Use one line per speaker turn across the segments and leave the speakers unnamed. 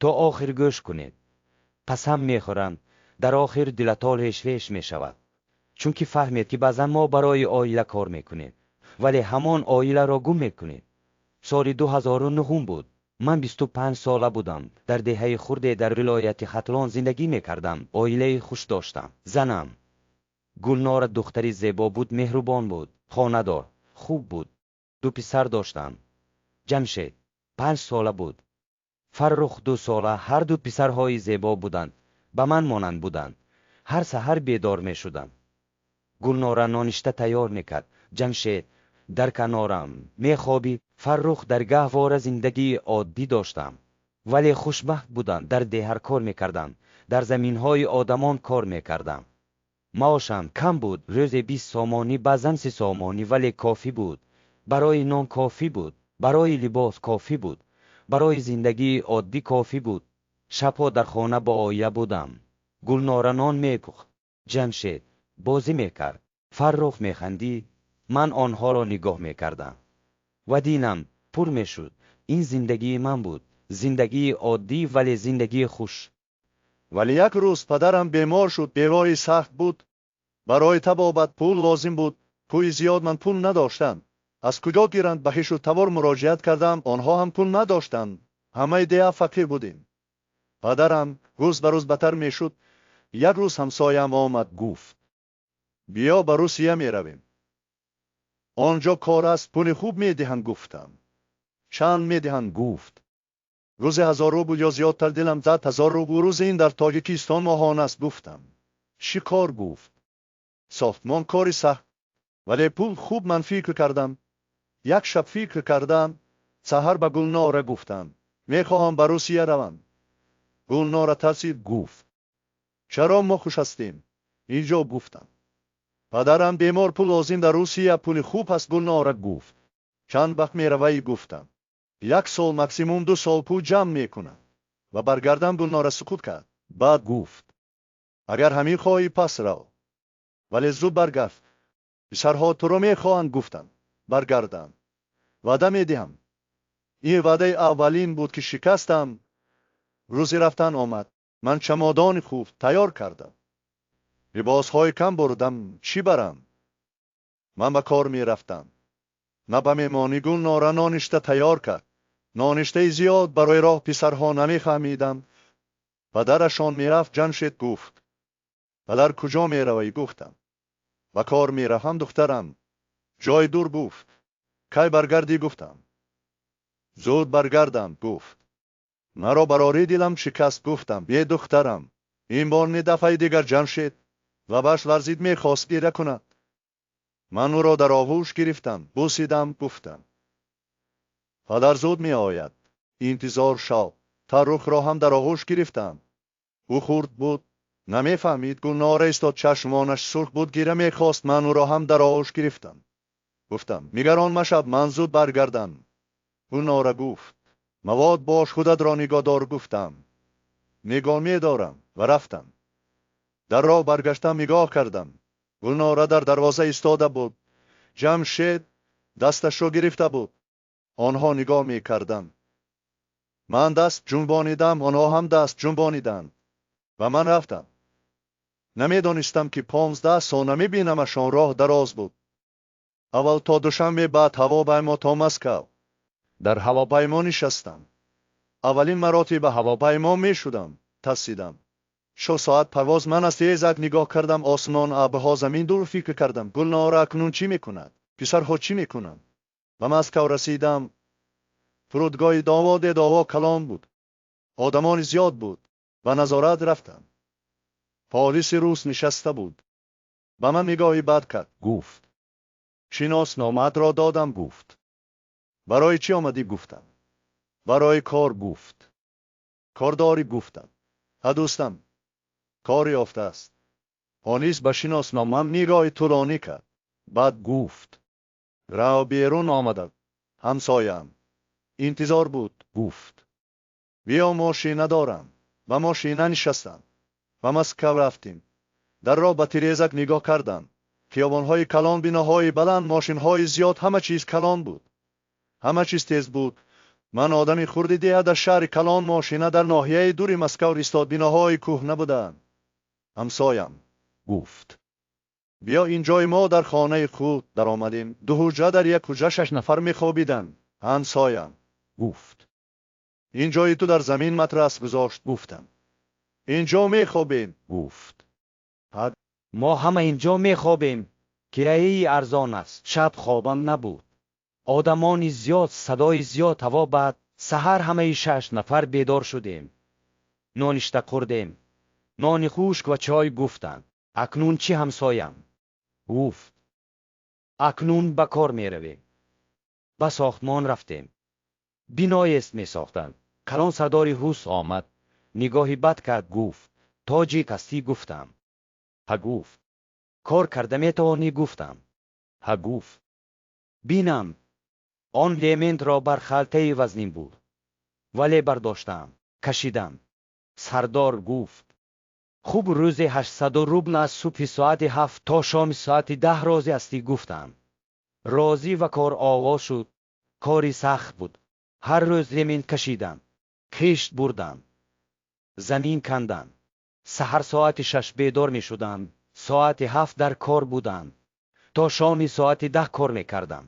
То охир гӯш кунед. Қасам мехӯрам, дар охир дилатон ҳешвеш мешавад. Чунки фаҳмед, ки баъзан мо барои оила кор мекунем, вале ҳамон оиларо гум мекунем. Соли 2009 буд. Ман 25 сола будам. Дар деҳаи хурде дар вилояти Хатлон зиндагӣ мекардам. Оилаи хуш доштам. Занам Гулнора духтари зебо буд, меҳрубон буд, хонадор, хуб буд. Ду писар доштам. Ҷамшед 5 сола буд, Фаррух 2 сола. Ҳар ду писарҳои зебо буданд, ба ман монанд буданд. Ҳар саҳар бедор мешудам. Гулнора ноништа тайёр мекард. Ҷамшед дар канорам мехобид. Фаррух дар гаҳвора. Зиндагии оддӣ доштам, вале хушбахт будам. Дар деҳар кор мекардам, дар заминҳои одамон кор мекардам. Маошам кам буд, рӯзе 20 сомонӣ, баъзан 30 сомонӣ, вале кофӣ буд. Барои нон кофӣ буд, барои либос кофӣ буд, барои зиндагии оддӣ кофӣ буд. Шабҳо дар хона бо оила будам. Гулнора нон мепухт, Ҷамшед бозӣ мекард, Фаррух механдид. Ман онҳоро нигоҳ мекардам ва дилам пур мешуд. Ин зиндагии ман буд, зиндагии оддӣ, вале зиндагии хуш.
Вале як рӯз падарам бемор шуд, бемории сахт буд. Барои табобат пул лозим буд. Пули зиёд ман пул надоштам. Аз куҷо гиранд? Ба хешу табор муроҷиат кардам, онҳо ҳам пул надоштанд. Ҳамаи деҳа фақир будем. Падарам рӯз ба рӯз бадтар мешуд. Як рӯз ҳамсояам омад,
гуфт:
биё, ба Русия меравем. Он ҷо кор аст, пули хуб медиҳанд. Гуфтам: чанд медиҳанд?
Гуфт:
рӯзе 1000 рубл ё зиёдтар. Дилам зад: 1000 рубл рӯзе, ин дар Тоҷикистон моҳона аст. Гуфтам: чӣ кор?
Гуфт:
сохтмон, кори сахт, вале пул хуб. Ман фикр кардам, як шаб фикр кардам. Саҳар ба Гулнора гуфтам: мехоҳам ба Русия равам. Гулнора тарсид.
Гуфт:
чаро, мо хуш ҳастем инҷо. Гуфтам: падарам бемор, пул лозим, дар Русия пули хуб аст. Гулнора
гуфт:
чанд вақт меравӣ? Гуфтам: як сол, максимум 2 сол, пул ҷамъ мекунам ва баргардам. Гулнора сукут кард, баъд
гуфт:
агар ҳамин хоҳӣ, пас рав, вале зуд баргард, писарҳо туро мехоҳанд. Гуфтам: баргардам, ваъда медиҳам. Ин ваъдаи аввалин буд, ки шикастам. Рӯзи рафтан омад. Ман чамодони хуб тайёр кардам, либосҳои кам бурдам. Чӣ барам? Ман ба кор мерафтам, на ба меҳмонӣ. Гулнора ноништа тайёр кард, ноништаи зиёд барои роҳ. Писарҳо намефаҳмиданд. Падарашон мерафт. Ҷамшед гуфт: падар, куҷо меравӣ? Гуфтам: ба кор меравам, духтарам, ҷои дур. Гуфт: кай баргардӣ? Гуфтам: зуд баргардам. Гуфт: маро барори дилам шикаст. Гуфтам: бе, духтарам, ин бор не, дафъаи дигар. Ҷамшед лабаш ларзид, мехост гиря кунад. Ман ӯро дар оғӯш гирифтам, бусидам, гуфтам: падар зуд меояд, интизор шав. Фаррухро ҳам дар оғӯш гирифтам. Ӯ хурд буд, намефаҳмид. Гулнора истод, чашмонаш сурх буд, гиря мехост. Ман ӯро ҳам дар оғӯш гирифтам, гуфтам: нигарон машав, ман зуд баргардам. Гулнора гуфт: мавод бош, худатро нигоҳ дор. Гуфтам: нигоҳ медорам ва рафтам. Дар роҳ баргаштам, нигоҳ кардам. Гулнора дар дарвоза истода буд, Ҷамшед дасташро гирифта буд. Онҳо нигоҳ мекарданд. Ман даст ҷунбонидам, онҳо ҳам даст ҷунбониданд ва ман рафтам. Намедонистам, ки 15 сол намебинамашон. Роҳ дароз буд. Аввал то Душанбе, баъд ҳавопаймо то Москав. Дар ҳавопаймо нишастам. Аввалин маротиба ҳавопаймо мешудам. Тарсидам. 6 соат парвоз. Ман аз тирезак нигоҳ кардам: осмон, абрҳо, замин дур. Фикр кардам: Гулнора акнун чӣ мекунад, писарҳо чӣ мекунанд? Ба Москав расидам. Фурудгоҳи Домодедово калон буд, одамони зиёд буд. Ба назорат рафтам. Полиси рус нишаста буд, ба ман нигоҳи бад кард.
Гуфт:
шиносномаатро додам.
Гуфт:
барои чӣ омадӣ? Гуфтам: барои кор.
Гуфт:
кор дорӣ? Гуфтам: ҳа, дӯстам кор ёфтааст. Полис ба шиносномаам нигоҳи тӯлонӣ кард, баъд
гуфт:
рав. Берун омадам. Ҳамсояам интизор буд.
Гуфт:
биё, мошина дорам. Ба мошина нишастам, ба Москав рафтем. Дар роҳ ба тирезак нигоҳ кардам. Хиёбонҳои калон, биноҳои баланд, мошинҳои зиёд, ҳама чиз калон буд, ҳама чиз тез буд. Ман одами хурди деҳа дар шаҳри калон, мошина дар ноҳияи дури Москав истод, биноҳои кӯҳна буданд. Ҳамсоям
гуфт:
биё инҷои мо дар хонаи худ даромадем. Ду ҳуҷра, дар як ҳуҷра 6 нафар мехобиданд. Ҳамсоям
гуфт:
инҷои ту дар замин матрас гузошт. Гуфтам: инҷо мехобем.
Гуфт: мо ҳама инҷо мехобем. Кираи арзон аст. Шаб хобам набуд. Одамони зиёд, садои зиёд, ҳаво бад. Саҳар ҳамаи 6 нафар бедор шудем. Ноништа хӯрдем. Нони хушк ва чой. Гуфтанд: акнун чӣ ҳамсоям? Гуфт: акнун ба кор меравем. Ба сохтмон рафтем. Биноест месохтанд. Калон сардори рус омад. Нигоҳи бад кард, гуфт: тоҷик ҳастӣ? Гуфтам: ҳа. Гуфт: кор карда метавонӣ? Гуфтам: ҳа. Гуфт: бинам. Он лементро бар халтаи вазнин буд, вале бардоштам, кашидам. Сардор гуфт: хуб, рӯзе 800 рубл, аз субҳи соати 7 то шоми соати 10 розӣ ҳастӣ? Гуфтам: розӣ. Ва кор оғоз шуд. Кори сахт буд. Ҳар рӯз лемент кашидам, хишт бурдам, замин кандам. Саҳар соати 6 бедор мешудам, соати 7 дар кор будам. То шоми соати 10 кор мекардам.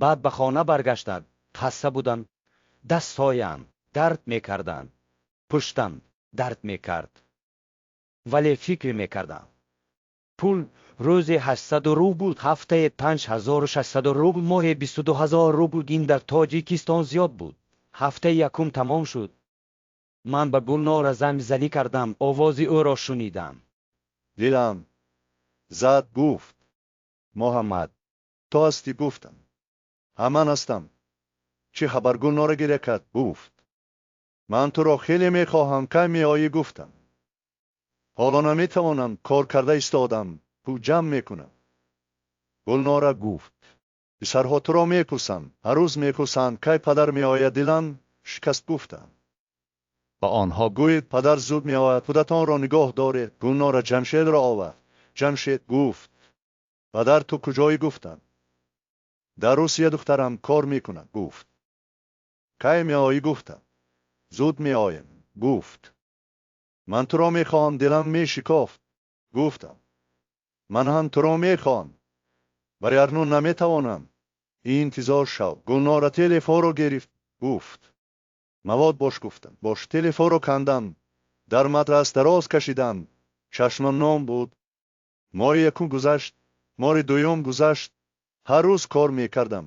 Баъд ба хона баргаштам. Хаста будам. Дастҳоям дард мекарданд, пуштам дард мекард. Вале фикр мекардам: пул рӯзе 800 рубл, ҳафтае 5600 рубл, моҳе 22 000 рубл. Ин дар Тоҷикистон зиёд буд. Ҳафтаи якум тамом шуд. Ман ба Гулнора зангзанӣ кардам, овози ӯро шунидам.
Дилам зад, гуфт:
Муҳаммад,
ту ҳастӣ? Гуфтам: ҳа, ман ҳастам. Чӣ хабар? Гулнора гиря кард, гуфт: ман туро хеле мехоҳам, кай меоӣ? Гуфтам: ҳоло наметавонам, кор карда истодам, пул ҷамъ мекунам. Гулнора
гуфт:
писарҳо туро мепурсанд, ҳар рӯз мепурсанд, кай падар меояд. Дилам шикаст, гуфтам:
ба онҳо
гӯед, падар зуд меояд, худатонро нигоҳ доред. Гулнора Ҷамшедро овард. Ҷамшед гуфт: падар, ту куҷоӣ? Гуфтам: дар Русия духтарам кор мекунад. Гуфт: кай меоӣ? Гуфтам: зуд меоем. Гуфт: ман туро мехоҳам. Дилам мешикофт. Гуфтам: ман ҳам туро мехоҳам, вале акнун наметавонам. Интизор шав. Гулнора телефонро гирифт, гуфт: мавод бош. Гуфтам: бош. Телефонро кандам, дар матрас дароз кашидам, чашмам ном буд. Моҳи якум гузашт, моҳи дуюм гузашт. Ҳар рӯз кор мекардам.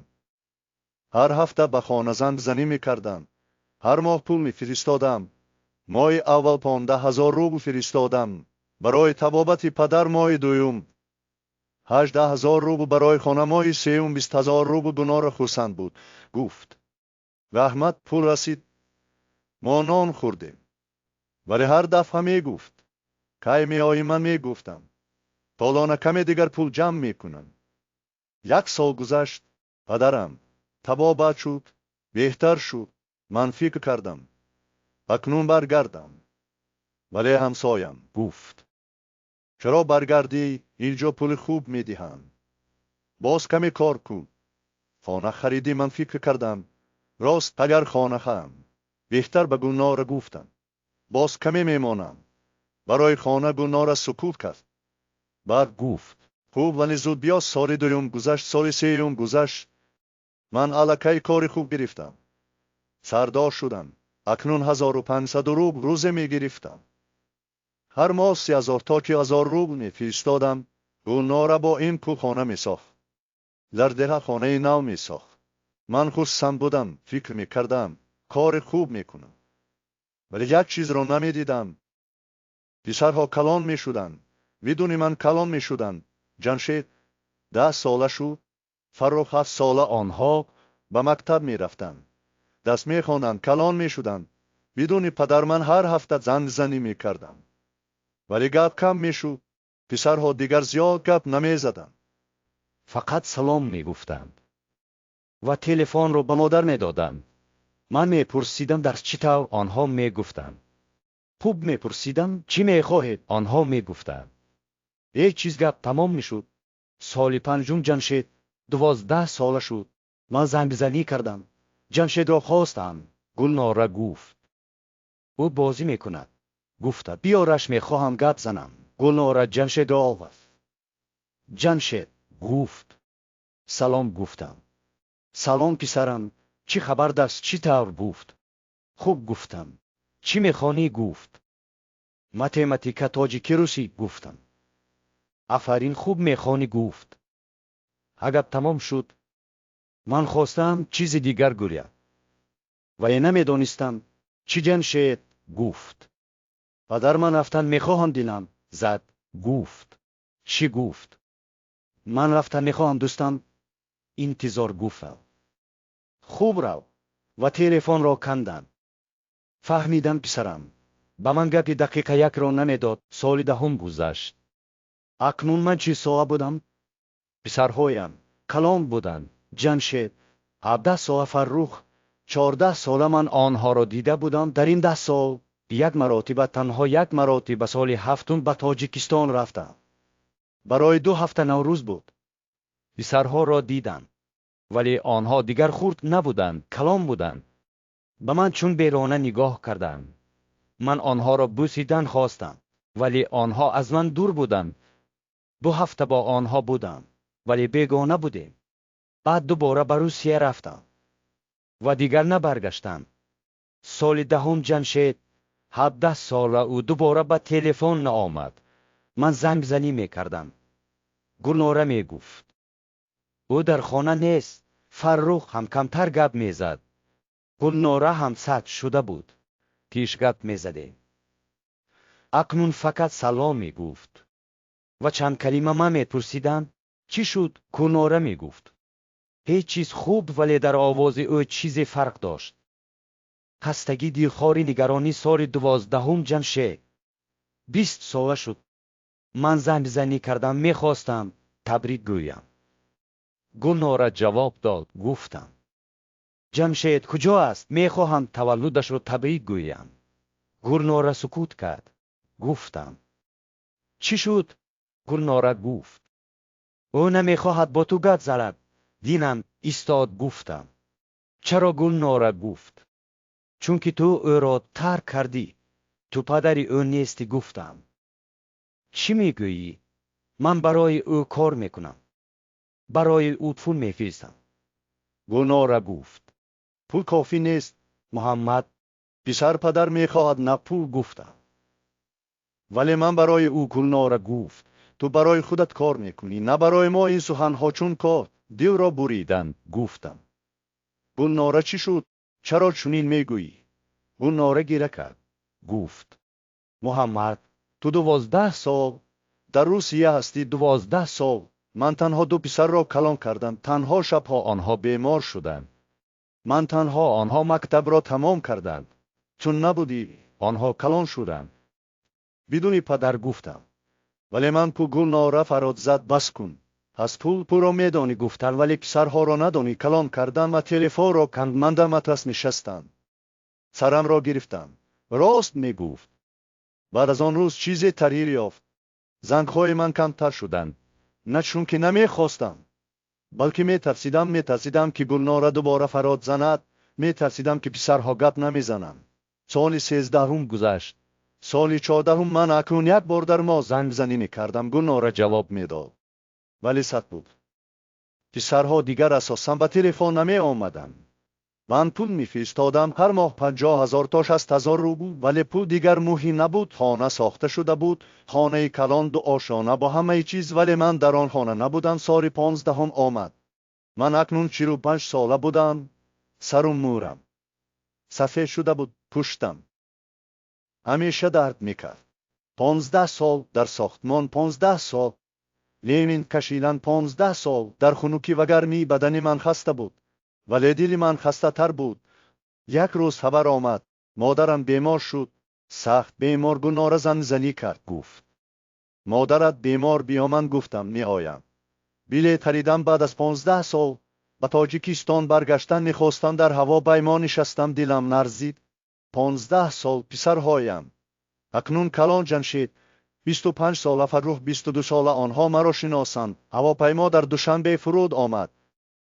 Ҳар ҳафта ба хона зангзанӣ мекардам. Ҳар моҳ пул мефиристодам. Моҳи аввал 15 000 рубл фиристодам барои табобати падар, моҳи дуюм 18 000 рубл барои хона, моҳи сеюм 20 000 рубл. Гулнора хурсанд буд, гуфт: раҳмат, пул расид, мо нон хӯрдем. Вале ҳар дафъа мегуфт: кай меоӣ? Ман мегуфтам: толона каме дигар пул ҷамъ мекунам. Як сол гузашт. Падарам табобат шуд, беҳтар шуд. Ман фикр кардам: акнун баргардам. Вале ҳамсоям
гуфт:
чаро баргардӣ? Инҷо пули хуб медиҳанд. Боз каме кор кун, хона харидӣ. Ман фикр кардам: рост, агар хона харам беҳтар. Ба Гулнора гуфтам: боз каме мемонам барои хона. Гулнора сукут кард. Баъд
гуфт:
хуб, вале зуд биё. Соли дуюм гузашт, соли сеюм гузашт. Ман аллакай кори хуб гирифтам, сардор шудам. Акнун 1500 рубл рӯзе мегирифтам. Ҳар моҳ 30 000 то 40 000 рубл мефиристодам. Гулнора бо ин пул хона месохт. Дар деҳа хонаи нав месохт. Ман хурсанд будам, фикр мекардам: кори хуб мекунам. Вале як чизро намедидам. Писарҳо калон мешуданд, бидуни ман калон мешуданд. Ҷамшед 10 сола шуд, Фаррух 7 сола. Онҳо ба мактаб мерафтанд, дарс мехонданд, калон мешуданд. Бидуни падар ман ҳар ҳафта зангзанӣ мекардам. Вале гап кам мешуд. Писарҳо дигар зиёд гап намезаданд.
Фақат салом мегуфтанд ва телефонро ба модар медоданд. Ман мепурсидам: дарс чӣ тавр? Онҳо мегуфтанд: хуб. Мепурсидам: чӣ мехоҳед? Онҳо мегуфтанд: ҳеҷ чиз. Гап тамом мешуд. Соли панҷум Ҷамшед 12 сола шуд. Ман зангзанӣ кардам.
Ҷамшедро хостам.
Гулнора гуфт. Ӯ бозӣ мекунад.
Гуфта биёраш, мехоҳам гап занам. Гулнора Ҷамшедро овард. Ҷамшед
гуфт.
Салом гуфтам. Салом писарам, чӣ хабар даст, чӣ тавр гуфт. Хуб гуфтам.
Чӣ мехонӣ гуфт.
Математика, тоҷики, русӣ гуфтам.
Афарин, хуб мехонӣ гуфт. Агар тамом шуд,
ман хостам чизи дигар гӯям, вале намедонистам чӣ. Ҷамшед
гуфт.
Падар, ман рафтан мехоҳам, дилам
зад гуфт. Чӣ гуфт?
Ман рафтан мехоҳам, дӯстам
интизор гуфтам.
Хуб рав ва телефонро кандам. Фаҳмидам писарам
ба ман гапи дақиқа якро намедод. Соли 10 гузашт.
Акнун ман чӣ сола будам? Писарҳоям калон буданд. Ҷамшед 17 сола, Фаррух 14 сола. Ман онҳоро дида будам дар ин 10 сол як маротиба, танҳо як маротиба. Соли 7 ба Тоҷикистон рафтам. Барои 2 ҳафта, Наврӯз буд.
Писарҳоро дидам, вале онҳо дигар хурд набуданд, калон буданд. Ба ман чун берона нигоҳ карданд. Ман онҳоро бӯсидан хостам, вале онҳо аз ман дур буданд. 2 ҳафта бо онҳо будам, вале бегона будем. Баъд дубора ба Русия рафтам ва дигар набаргаштам. Соли 10 Ҷамшед 17 сола, ӯ дубора ба телефон наомад. Ман зангзанӣ мекардам. Гулнора мегуфт. Ӯ дар хона нест. Фаррух ҳам камтар гап мезад. Гулнора ҳам сад шуда буд. Пеш гап мезадем. Акнун фақат салом мегуфт. Ва чанд калима ман мепурсидам. Чӣ шуд? Гулнора мегуфт. Ҳеҷ чиз хуб, вале дар овози ӯ чизе фарқ дошт. Хастагӣ, дилхорӣ, нигаронӣ. Соли 12 Ҷамшед 20 сола шуд. Ман зангзанӣ кардам, мехостам табрик гӯям. Гулнора ҷавоб дод. Гуфтам. Ҷамшед куҷо аст? Мехоҳам таваллудашро табрик гӯям. Гулнора сукут кард. Гуфтам. Чӣ шуд? Гулнора гуфт. Ӯ намехоҳад бо ту гап занад. Дилам истод. Гуфтам. Чаро? Гулнора гуфт. Чунки ту ӯро тарк кардӣ. Ту падари ӯ нестӣ. Гуфтам. Чӣ мегӯӣ? Ман барои ӯ кор мекунам. Барои ӯ пул мефиристам. Гулнора гуфт.
Пул кофӣ нест.
Муҳаммад
писар, падар мехоҳад
на пул гуфтам.
Вале ман барои ӯ.
Гулнора гуфт.
Ту барои худат кор мекунӣ, на барои мо. Ин суханҳо чун кор дилро
буриданд. Гуфтам.
Гулнора, чӣ шуд? Чаро чунин мегӯӣ?
Гулнора гира кард. Гуфт. Муҳаммад,
ту 12 сол дар Русия ҳастӣ, 12 сол. Ман танҳо 2 писарро калон кардам, танҳо шабҳо
онҳо бемор шуданд.
Ман танҳо онҳо мактабро тамом карданд. Чун набудӣ,
онҳо калон шуданд.
Бидуни падар, гуфтам. Вале ман пул. Гулнора фарёд зад: бас кун. Аз пул пулро медонӣ, гуфтан, вале писарҳоро надонӣ калон кардан. Ва телефонро канд. Ман дар матрас нишастам. Сарамро гирифтам. Рост мегуфт. Баъд аз он рӯз чизе тағйир ёфт. Зангҳои ман камтар шуданд. На чунки намехостам, балки метарсидам. Метарсидам, ки Гулнора дубора фарёд занад. Метарсидам, ки писарҳо гап намезананд. Соли 13
гузашт.
Соли 14 ман акнун як бор дар моҳ зангзанӣ мекардам. Гулнора ҷавоб медод, вале сад буд. Писарҳо дигар асосан ба телефон намеомаданд. Ман пул мефиристодам, ҳар моҳ 50 000 то 60 000 рубл, вале пул дигар муҳим набуд. Хона сохта шуда буд, хонаи калон, дуошона, бо ҳамаи чиз, вале ман дар он хона набудам. Соли 15 омад. Ман акнун 45 сола будам. Сару мӯрам сафед шуда буд, пуштам ҳамеша дард мекард. 15 сол дар сохтмон, 15 сол ленин кашидан, 15 сол дар хунукӣ ва гармӣ. Бадани ман хаста буд, вале дили ман хастатар буд. Як рӯз хабар омад: модарам бемор шуд, сахт бемор. Гулнора зангзанӣ кард, гуфт: модарат бемор, биё. Ман гуфтам: меоям. Билет харидам. Баъд аз 15 сол ба Тоҷикистон баргаштан мехостам. Дар ҳавопаймо нишастам, дилам ларзид. 15 сол. Писарҳоям акнун калон: Ҷамшед 25 сола, Фаррух 22 сола. Онҳо маро шиносанд. Ҳавопаймо дар Душанбе фуруд омад.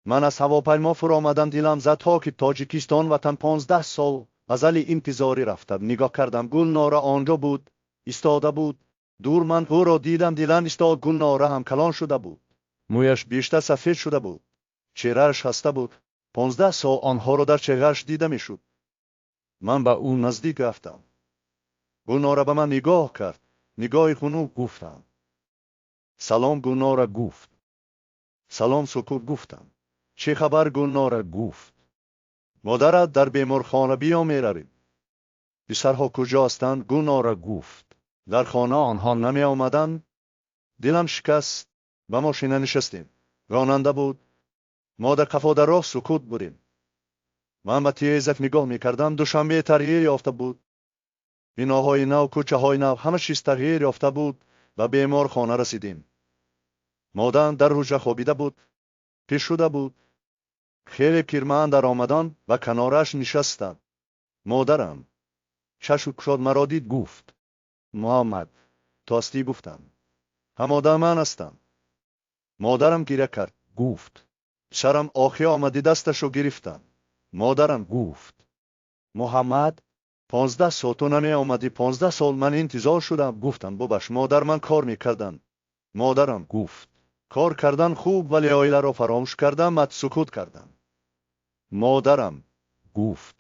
Ман аз ҳавопаймо фуромадам, дилам зад то ки Тоҷикистон ватан. 15 сол азали интизорӣ рафтам. Нигоҳ кардам, Гулнора онҷо буд, истода буд. Дур ман ӯро дидам, дилам истод. Гулнора ҳам калон шуда буд. Мӯяш бештар сафед шуда буд. Чеҳрааш хаста буд. 15 сол онҳоро дар чеҳрааш дида мешуд. Ман ба ӯ наздик рафтам. Гулнора ба ман нигоҳ кард. Нигоҳи хунук, гуфтам. Салом, Гулнора, гуфт. Салом, сукут, гуфтам. Чӣ хабар, Гулнора, гуфт. Модарат дар беморхона, биё меравем. Писарҳо куҷо ҳастанд, Гулнора, гуфт. Дар хона онҳо намеомаданд. Дилам шикаст. Ба мошина нишастем. Ронанда буд. Мо дар қафо дар роҳ сукут будем. Ман ба тирезак нигоҳ мекардам. Душанбе тағйир ёфта буд. Биноҳои нав, кӯчаҳои нав, ҳама чиз тағйир ёфта буд. Ба беморхона расидем. Модарам дар ҳуҷра хобида буд. Пир шуда буд. Хеле пирман даромадам ва канораш нишастам. Модарам чашм кушод, маро дид, гуфт: «Муҳаммад, ту ҳастӣ?» Гуфтам: «Ҳа, модар, ман ҳастам». Модарам гиря кард.
Гуфт.
Писарам охи омадӣ, дасташро гирифтам. Модарам
гуфт: «Муҳаммад,
15 сол ту намеомадӣ, 15 сол ман интизор шудам. Гуфтам: «Бубахш, модар, ман кор мекардам». Модарам
гуфт:
«Кор кардан хуб, вале оиларо фаромӯш кардам». Ман сукут кардам. Модарам
гуфт: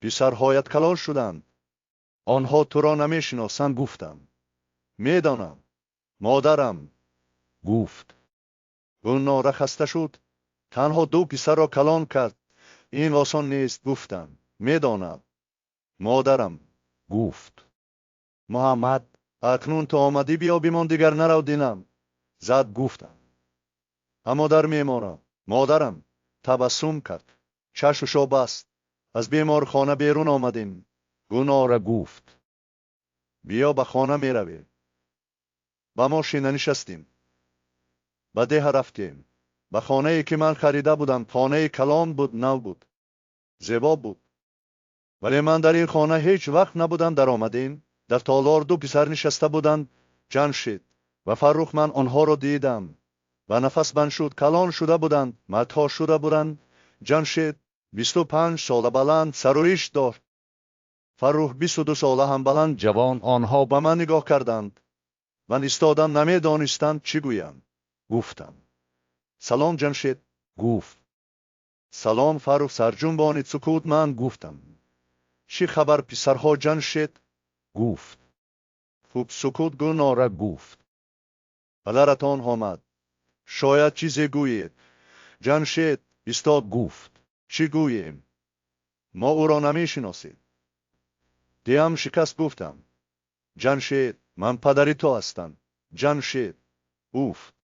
«Писарҳоят калон шуданд, онҳо туро намешиносанд». Гуфтам: «Медонам». Модарам
гуфт:
«Гулнора хаста шуд, танҳо ду писарро калон кард, ин осон нест». Гуфтам: «Медонам». Модарам
гуфт: «Муҳаммад,
акнун ту омадӣ, биё бимон, дигар нарав, дилам зад. Гуфтам: «Ҳа, модар, мемонам». Модарам табассум кард, чашмашо баст. Аз беморхона берун омадем.
Гулнора гуфт:
«Биё, ба хона меравем». Ба мошина нишастем, ба деҳа рафтем, ба хонае ки ман харида будам. Хонаи калон буд, нав буд, зебо буд, вале ман дар ин хона ҳеҷ вақт набудам. Даромадем, дар толор ду писар нишаста буданд, Ҷамшед ва Фаррух. Ман онҳоро дидам ва нафас банд шуд. Калон шуда буданд, мардҳо шуда буданд. Ҷамшед 25 сола, баланд, сару риш дошт. Фаррух 22 сола, ҳам баланд,
ҷавон.
Онҳо ба ман нигоҳ карданд. Ман истодам, намедонистам чӣ гӯям. Гуфтам: «Салом, Ҷамшед».
Гуфт:
«Салом, Фаррух». Сарҷунбонид, сукут. Ман гуфтам: «Чӣ хабар, писарҳо, Ҷамшед?»
Гуфт:
«Хуб». Сукут.
Гулнора гуфт:
«Падаратон омад, шояд чизе гӯед». Ҷамшед истод.
Гуфт:
«Чӣ гӯем? Мо ӯро намешиносем». Дилам шикаст. Гуфтам: «Ҷамшед, ман падари ту ҳастам». Ҷамшед гуфт: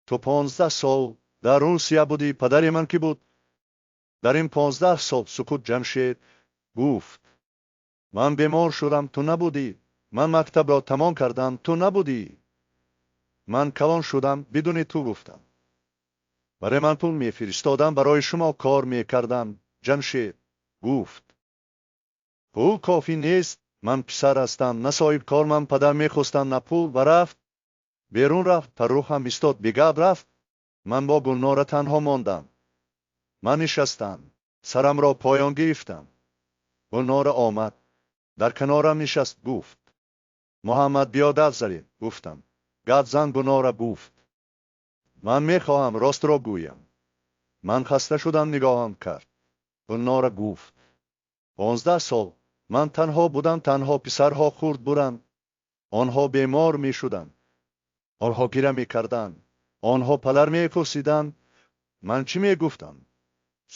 «Ту 15 сол дар Русия будӣ, падари ман кӣ буд дар ин 15 сол?» Сукут. Ҷамшед гуфт: «Ман бемор шудам, ту набудӣ. Ман мактабро тамом кардам, ту набудӣ. Ман калон шудам бидуни ту». Гуфтам: «Барои ман пул мефиристодам, барои шумо кор мекардам». Ҷамшед гуфт: «Пул кофӣ нест, ман писар ҳастам, на соҳибкор. Ман падар мехостам, на пул». Ва рафт, берун рафт. Фаррух ҳам истод, бегап рафт. Ман бо Гулнора танҳо мондам. Ман нишастам, сарамро поён гирифтам. Гулнора омад, дар канорам нишаст, гуфт: «Муҳаммад, биё гап занем». Гуфтам: «Гап зан, Гулнора». Гуфт: «Ман мехоҳам ростро гӯям, ман хаста шудам». Нигоҳам кард. Гулнора гуфт: «15 сол ман танҳо будам, танҳо. Писарҳо хурд буданд, онҳо бемор мешуданд, онҳо гиря мекарданд, онҳо падар мепурсиданд. Ман чӣ мегуфтам?»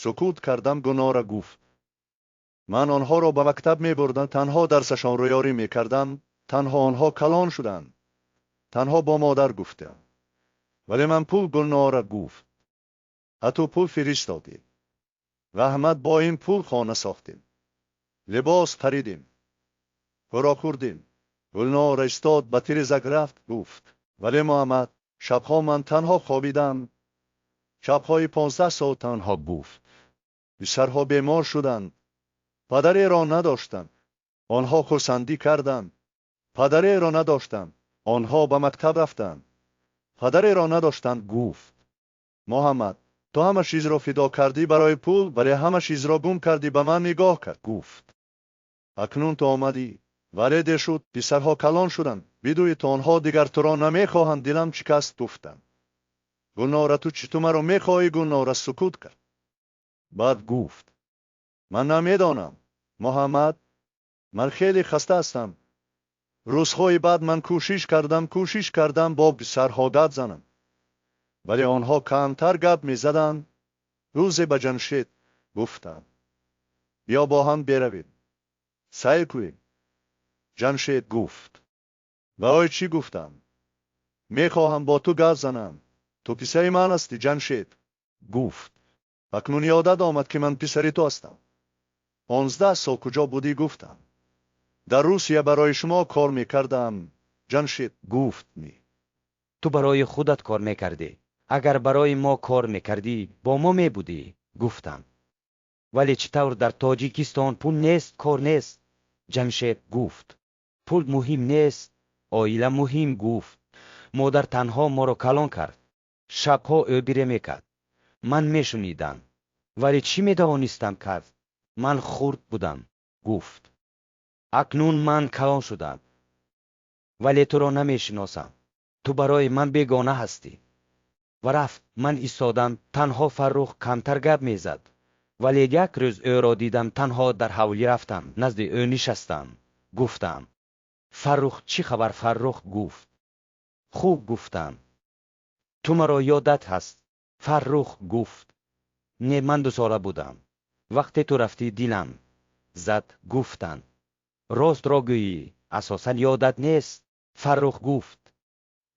Сукут кардам. Гулнора гуфт: «Ман онҳоро ба мактаб мебурдам, танҳо дарсашонро ёрӣ мекардам, танҳо. Онҳо калон шуданд, танҳо бо модар». Гуфтам: «Вале ман пул...» Гулнора гуфт: «А ту пул фиристодӣ. Раҳмат, бо ин пул хона сохтем, либос харидем, хӯрок хӯрдем». Гулнора истод, ба тирезак рафт, гуфт: «Вале, Муҳаммад, шабҳо ман танҳо хобидам, шабҳои 15 сол
танҳо.
Танҳо».
Гуфт:
«Писарҳо бемор шуданд, падареро надоштанд, онҳо хурсандӣ карданд, падареро надоштанд, онҳо ба мактаб рафтанд, падареро надоштанд».
Гуфт:
«Муҳаммад, то Ту ҳама чизро фидо кардӣ барои пул, вале ҳама чизро гум кардӣ. Ба ман нигоҳ кард.
Гуфт.
Акнун ту омадӣ. Вале дер шуд, писарҳо калон шуданд. Бидӯй, то онҳо дигар туро намехоҳанд. Дилам шикаст, гуфтам. Гулнора, ту чӣ, ту маро мехоҳӣ? Гулнора сукут кард. Баъд
гуфт.
Ман намедонам. Муҳаммад, ман хеле хаста ҳастам. Рӯзҳои баъд ман кӯшиш кардам, кӯшиш кардам бо писарҳо гап занам. Вале онҳо камтар гап мезаданд. Рӯзе ба Ҷамшед гуфтам. Биё бо ҳам беравем. Сайр кунем. Ҷамшед
гуфт.
Барои чӣ гуфтам? Мехоҳам бо ту гап занам. Ту писари ман ҳастӣ, Ҷамшед.
Гуфт.
Акнун ёдат омад, ки ман писари ту ҳастам. 15 сол куҷо будӣ, гуфтам. Дар Русия барои шумо кор мекардам. Ҷамшед
гуфт. Ту барои худат кор мекардӣ. Агар барои мо кор мекардӣ, бо мо мебудӣ, гуфтам. Вале чӣ тавр дар Тоҷикистон пул нест, кор нест? Ҷамшед гуфт. Пул муҳим нест, оила муҳим, гуфт. Модар танҳо моро калон кард. Шабҳо ӯ гиря мекард. Ман мешунидам. Вале чӣ метавонистам кард? Ман хурд будам, гуфт. Акнун ман калон шудам. Вале туро намешиносам. Ту барои ман бегона ҳастӣ. Ва рафт. Ман истодам, танҳо Фаррух камтар гап мезад. Вале як рӯз ӯро дидам, танҳо дар ҳавлӣ рафтам, назди ӯ нишастам. Гуфтам. Фаррух, чӣ хабар? Фаррух гуфт. Хуб, гуфтам. Ту маро ёдат ҳаст? Фаррух гуфт. Не, ман 2 сола будам. Вақте ту рафтӣ, дилам зад, гуфтам. Ростро гӯӣ, асосан ёдат нест? Фаррух гуфт.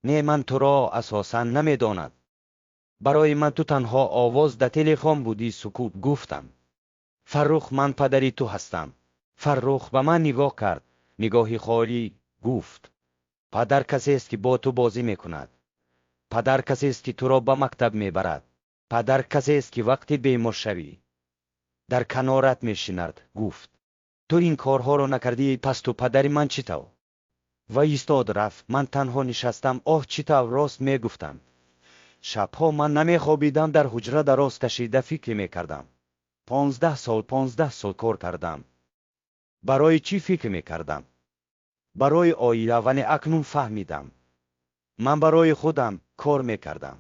Не, ман туро асосан намедонам. Барои ман ту танҳо овоз дар телефон будӣ, сукут, гуфтам. Фаррух, ман падари ту ҳастам. Фаррух ба ман нигоҳ кард. Нигоҳи холӣ, гуфт. Падар касест, ки бо ту бозӣ мекунад. Падар касест, ки туро ба мактаб мебарад. Падар касест, ки вақте бемор шавӣ дар канорат мешинад, гуфт. Ту ин корҳоро накардӣ, пас ту падари ман чӣ тавр? Ва истод, рафт. Ман танҳо нишастам. Оҳ, чӣ тавр рост мегуфтам. Шабҳо ман намехобидам, дар ҳуҷра дароз кашида фикр мекардам. 15 сол, 15 сол кор кардам. Барои чӣ фикр мекардам? Барои оила, вале акнун фаҳмидам. Ман барои худам кор мекардам.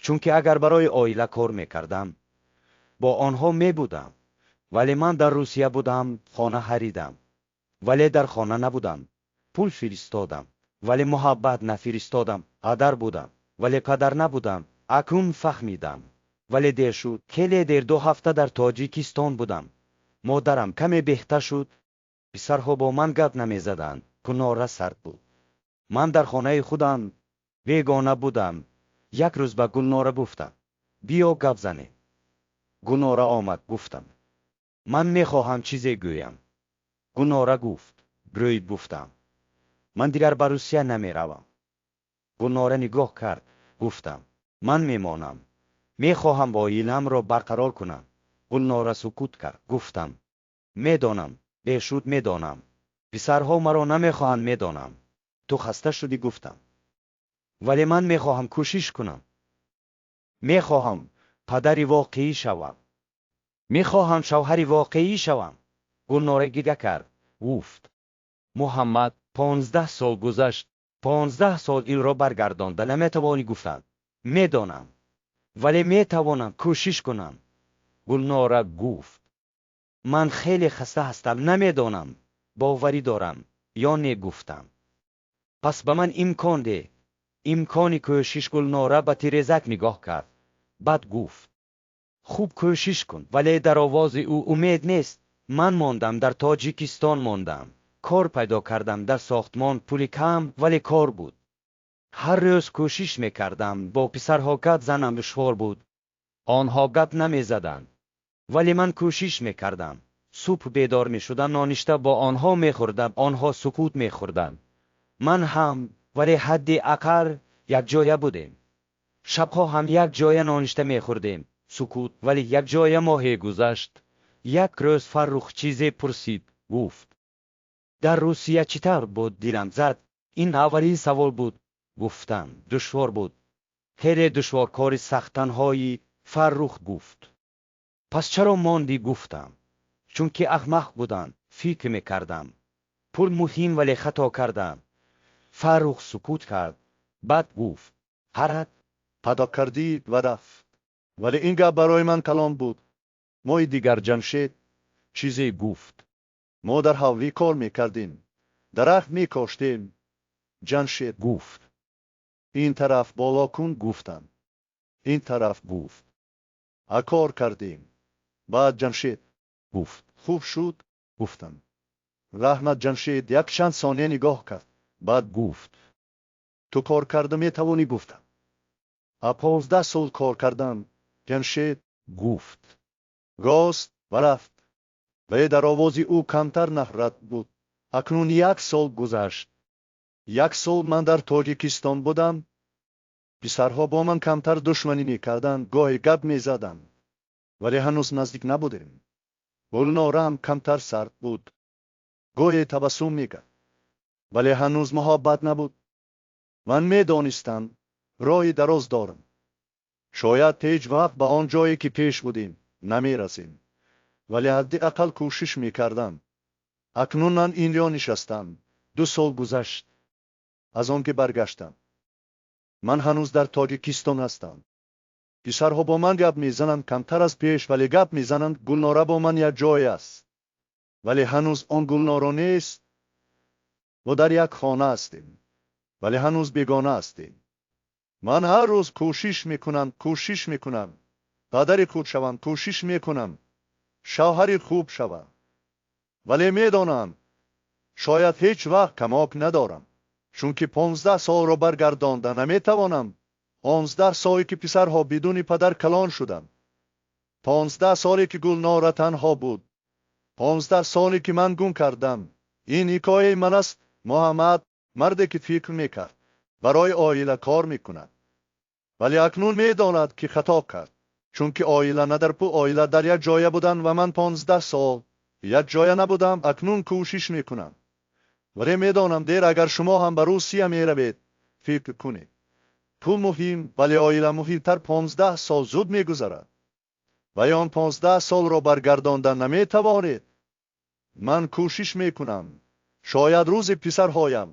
Чунки агар барои оила кор мекардам, бо онҳо мебудам. Вале ман дар Русия будам, хона харидам. Вале дар хона набудам. Пул фиристодам, вале муҳаббат нафиристодам. Падар будам, вале падар набудам. Акнун фаҳмидам. Вале дер шуд. Хеле дер, 2 ҳафта дар Тоҷикистон будам. Модарам каме беҳтар шуд. Писарҳо бо ман гап намезаданд. Гулнора сард буд. Ман дар хонаи худам бегона будам. Як рӯз ба Гулнора гуфтам. Биё гап занем. Гулнора омад, гуфтам. Ман мехоҳам чизе гӯям. Гулнора гуфт. Гӯй, гуфтам. Ман дигар ба Русия намеравам. Гулнора нигоҳ кард. Гуфтам. Ман мемонам. Мехоҳам оиламро барқарор кунам. Гулнора сукут кард. Гуфтам. Медонам. Дер шуд, медонам. Писарҳо маро намехоҳанд, медонам. Ту хаста шудӣ, гуфтам. Вале ман мехоҳам кӯшиш кунам. Мехоҳам падари воқеӣ шавам. Мехоҳам шавҳари воқеӣ шавам. Гулнора гиря кард. Гуфт. Муҳаммад, 15 сол гузашт. 15 сол инро баргардонда наметавонӣ, гуфтам. Медонам. Вале метавонам кӯшиш кунам. Гулнора гуфт. Ман хеле хаста ҳастам, намедонам. Боварӣ дорам ё не, гуфтам. Пас ба ман имкон деҳ. Имкони кӯшиш. Гулнора ба тирезак нигоҳ кард. Баъд гуфт. Хуб, кӯшиш кун, вале дар овози ӯ умед нест. Ман мондам, дар Тоҷикистон мондам. Кор пайдо кардам дар сохтмон, пули кам, вале кор буд. Ҳар рӯз кӯшиш мекардам бо писарҳо гап занам, душвор буд. Онҳо гап намезаданд. Вале ман кӯшиш мекардам. Субҳ бедор мешудам, ноништа бо онҳо мехӯрдам, онҳо сукут мехӯрданд. Ман ҳам, вале ҳадди ақал якҷоя будем. Шабҳо ҳам як ҷоя ноништа мехӯрдем. Сукут, вале якҷоя. Моҳе гузашт. Як рӯз Фаррух чизе пурсид, гуфт. Дар Русия чӣ тавр буд? Дилам зад. Ин аввалин савол буд. Гуфтам. Душвор буд. Хеле душвор, кори сахт, танҳоӣ. Фаррух гуфт: пас чаро мондӣ? Гуфтам: чунки аҳмақ будам, фикр мекардам пул муҳим, вале хато кардам. Фаррух сукут кард, баъд гуфт: ҳарат
Падо кардӣ ва рафт. Вале ин гап барои ман калон буд. Моҳи дигар Ҷамшед
чизе гуфт.
Мо дар ҳавлӣ кор мекардем, дарахт мекоштем. Ҷамшед
гуфт:
ин тараф боло кун, гуфтам. Ин тараф
гуфт.
Кор кардем. Баъд Ҷамшед
гуфт:
хуб шуд, гуфтам. Раҳмат. Ҷамшед як чанд сония нигоҳ кард. Баъд
гуфт:
ту кор карда метавонӣ, гуфтам. 15 сол кор кардам. Ҷамшед
гуфт:
рост, ва рафт. Вале дар овози ӯ камтар нафрат буд. Акнун як сол гузашт. Як сол ман дар Тоҷикистон будам. Писарҳо бо ман камтар душманӣ мекарданд, гоҳе гап мезаданд, вале ҳанӯз наздик набудем. Гулнораам камтар сард буд, гоҳе табассум мекард, вале ҳанӯз муҳаббат набуд. Ман медонистам роҳи дароз дорам. Шояд ҳеҷ вақт ба он ҷое ки пеш будем намерасем, вале ҳадди ақал кӯшиш мекардам. Акнун ман инҷо нишастам. 2 сол гузашт аз он ки баргаштам. Ман ҳанӯз дар Тоҷикистон ҳастам. Писарҳо бо ман гап мезананд камтар аз пеш, вале гап мезананд. Гулнора бо ман як ҷой аст, вале ҳанӯз он Гулноро нест. Мо дар як хона ҳастем, вале ҳанӯз бегона ҳастем. Ман ҳар рӯз кӯшиш мекунам, кӯшиш мекунам падари хуб шавам, кӯшиш мекунам шавҳари хуб шавам, вале медонам шояд ҳеҷ вақт камок надорам, чунки 15 солро баргардонда наметавонам. 15 соле ки писарҳо бидуни падар калон шуданд, 15 соле ки Гулнора танҳо буд, 15 соле ки ман гум кардам. Ин ҳикояи ман аст. Муҳаммад, марде ки фикр мекард барои оила кор мекунад, вале акнун медонад ки хато кард, чунки оила на дар пул, оила дар як ҷоя буданд ва ман 15 сол як ҷоя набудам. Акнун кӯшиш мекунам, вале медонам дер. Агар шумо ҳам ба Русия меравед, фикр кунед: пул муҳим, вале оила муҳимтар. 15 сол зуд мегузарад ва он 15 солро баргардонда наметавонед. Ман кӯшиш мекунам. Шояд рӯзе писарҳоям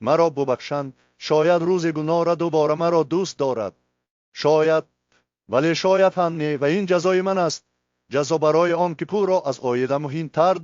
маро бубахшанд, шояд рӯзе Гулнора дубора маро дӯст дорад. Шояд, вале шояд ҳам не. Ва ин ҷазои ман аст, ҷазо барои он ки пулро аз оила муҳимтар